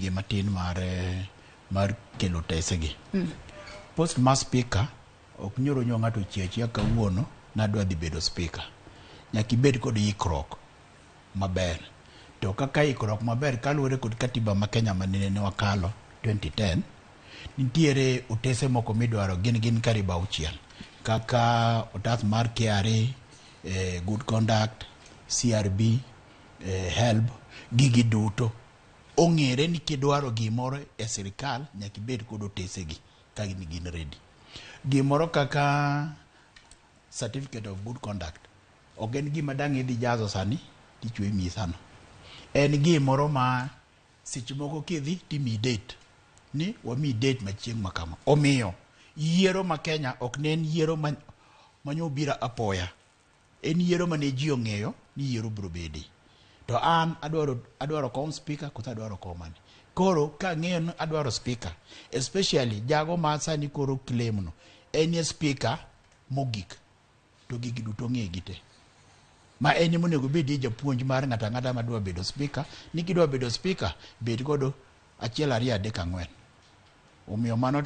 gi matin mar mar kelo tese gi. Post mar speaker ok nyoro nyo ng'ato ochiew achiewa kawuono nadwa dhi bedo speaker. Nyaka ibed kod ikruok maber. To kaka ikruok maber kaluwore kod katiba ma Kenya manene wakalo 2010, nitiere otese moko midwaro gin karibu 6 kaka otas mar KRA, good conduct, CRB, HELB, gigi duto ong'ere ni kidwaro gimoro e sirikal nyaka ibed kod otesegi ka gin ready. Gimoro kaka certificate of good conduct ok en gima dang' idhi jazo sani tichwe imiyi sano. En gimoro ma seche moko kidhi timiyi date ni wamiyi date machieng' ma kama. Omiyo yiero ma Kenya ok ne en yiero manyobiro apoya. En yiero mane ji ong'eyo ni yiero biro bede. To an adwaro kom speaker koso adwaro kom mane. Koro kang'eyo ni adwaro speaker, especially jago ma sani koro claim no, en e speaker mogik to gigi duto ong'e gi te. Ma en ema onego bedie japuonj mar ng'ato ang'ata madwa bedo speaker, ni kidwa bedo speaker, bed godo 1, 2, 3, 4. Omiyo mano